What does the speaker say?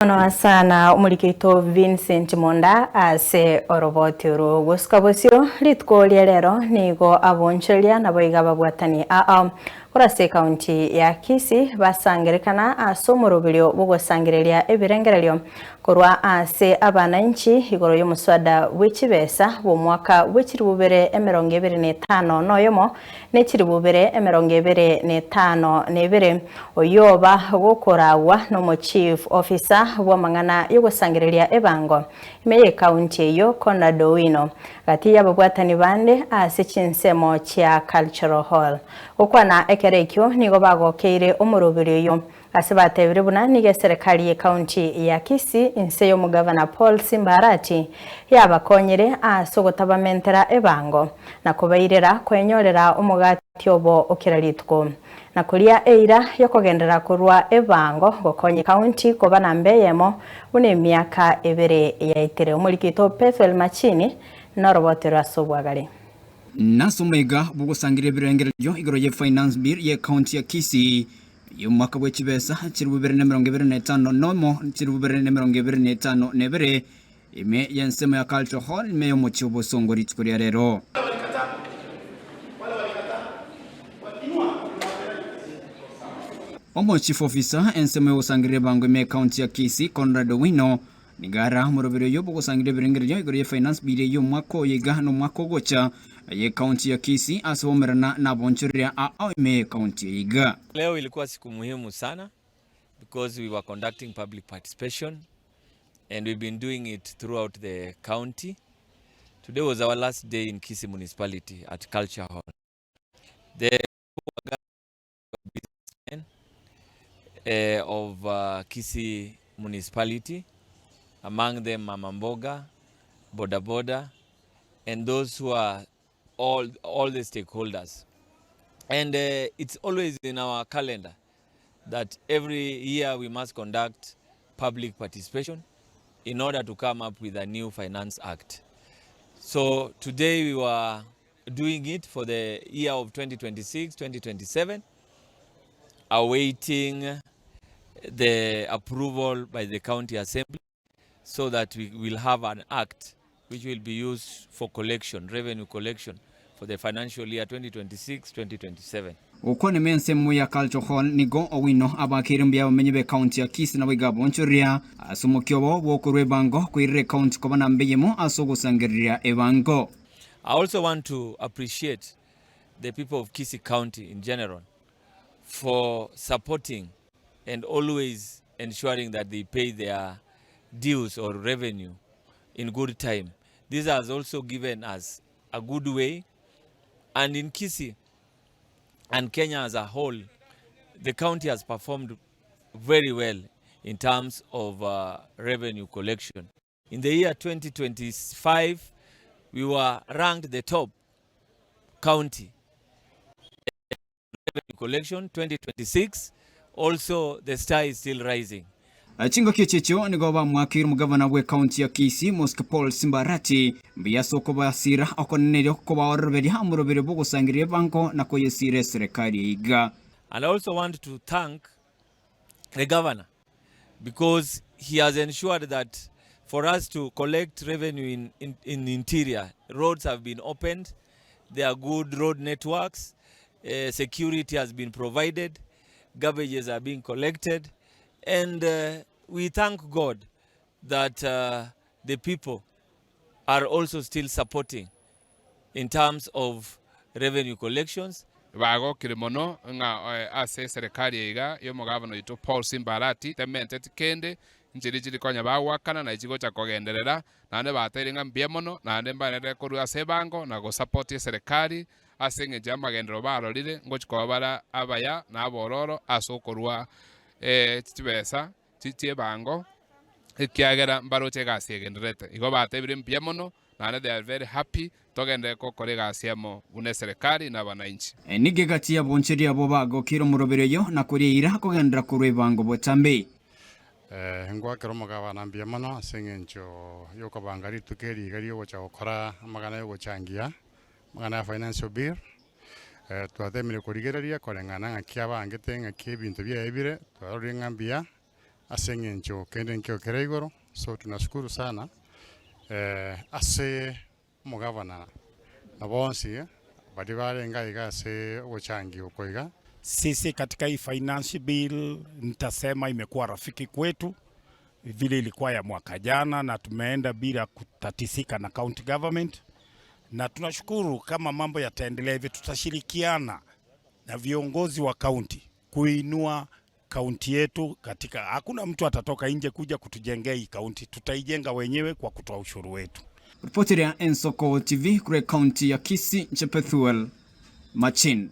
Mono sana omoriki oito Vincent Monda ase oroboti oro. Gosuka bosio rituko ria rero nigo abonchoreria naboigo ababwatani ao korwa ase ekaunti ya Kisii basangerekana ase omoroberio bw'ogosangereria ebirengererio korwa ase abanainchi igoro y'omoswada bwe chibesa bw'omwaka bwe chilifu bibere emerongo ebere na etano na oyomo ne chilifu bibere emerongo ebere na etano na ebere, oyio oba gokoragwa nomo-chief officer bw'amang'ana y'ogosangereria ebango ime y'ecounty eyio Conrad Owino, gati y'ababwatani bande ase chinsemo chia Cultural Hall. Gokwana ekero ekio nigo bagokeire omoroberi oyio Ase batebire buna nigo eserekari y'ecounty ya Kisii inse y'omogavana Paul Simba Arati yabakonyire ase ogotabamentera ebango na kobairera kwenyorera omogati obo o kera rituko na koria eira yokogenderera korwa ebango gokonya ecounty koba namba eyemo buna emiaka ebere yaetire. Omoriki oito Pethuel Machini noroboti ase obwagare. Nase omwega bw'ogosangereria ebirengererio igoro ye Finance Bill ye County ya Kisii y'omwaka bwe chibesa 2025 nomo 2022 ime y'ensemo ya Cultural Hall ime y'omochie o Bosongo rituko ria rero. Omo Chief Officer ensemo y'ogosangereria ebango ime y'Ecounty ya Kisii Conrad Owino Nigo ara omoroberi oyo bw'ogosangereria ebirengererio igoro ye Finance Bill y'omwaka oyo iga na omwaka ogocha y'Ecounty ya Kisii ase baumerana nabonchoreria ao ime y'Ecounty eye iga. Leo ilikuwa siku muhimu sana because we were conducting public participation and we've been doing it throughout the county. Today was our last day in Kisii Municipality at Culture Hall. The businessmen of Kisii Municipality, among them Mama Mboga, Boda Boda, and those who are all, all the stakeholders. And it's always in our calendar that every year we must conduct public participation in order to come up with a new finance act. So today we were doing it for the year of 2026 2027 awaiting the approval by the county assembly so that we will have an act which will be used for collection revenue collection for the financial year 2026 2027. Gokwana ime ensemo ya Culture Hall nigo Owino abakeire mbuya abamenyi b'ecounty ya Kisii naboigo abonchoreria ase omokia obo bw'okorwa ebango koirera ecounty koba namba eyemo ase ogosangereria ebango. I also want to appreciate the people of Kisii County in general for supporting and always ensuring that they pay their dues or revenue in good time. This has also given us a good way and in Kisii and Kenya as a whole, the county has performed very well in terms of revenue collection. In the year 2025, we were ranked the top county revenue collection 2026 also the star is still rising. Chingaki echi echio nigo bamwakeire omogavana bw'ecounty ya Kisii Mosque Paul Simba Arati mbuya ase okobasira okonene erio kobaoroberia omoroberio bw'ogosangereria ebango na koyesira eserekari eyeiga. And I also want to thank the governor because he has ensured that for us to collect revenue in, in, in interior, roads have been opened, there are good road networks, security has been provided, garbages are being collected, and we thank God that the people are also still supporting in terms of revenue collections. Bagokire mono ng'a ase eserekari eye iga y'omogabana oito Paul Simba Arati tementeti kende, nchiri chiri konya bagoakana na echigocha kogenderera, naende bateire ng'a mbuya mono, naende mbaenderere korua ase ebango na gosapoti eserekari ase engencho y'amagenderero barorire ngochi koba bare abaya na abororo ase okorua chibesa chi'ebango, ekiagera mbaroche egasi egendererete. Igo batebire mbuya mono, naende they are very happy, togenderere gokora egasi amo buna eserekari na abanainchi. Nigo egati y'abonchori abwo bagokire omoroberi oyo na koria eira kogenderera korwa ebango botambe. Ngoakera omogabana mbuya mono ase eng'encho y'okobanga rituko eri iga riogocha gokora amang'ana y'ogochangia, amang'ana ya financial bill. Twatemire korigereria koreng'ana ng'aki abangete ng'aki ebinto biaye bire, twarorire ng'a mbuya. ase eng'encho kende nkio kere igoro, so tunashukuru sana ase omogavana na bonsi baria barenge aiga ase ogochangia oko iga. Sisi katika hii finance bill nitasema imekuwa rafiki kwetu vile ilikuwa ya mwaka jana, na tumeenda bila kutatisika na county government, na tunashukuru kama mambo yataendelea hivi, tutashirikiana na viongozi wa kaunti kuinua kaunti yetu katika, hakuna mtu atatoka nje kuja kutujengea hii kaunti, tutaijenga wenyewe kwa kutoa ushuru wetu. Ripoti ya Ensoko TV kure kaunti ya Kisii, Nche Pethuel Machin.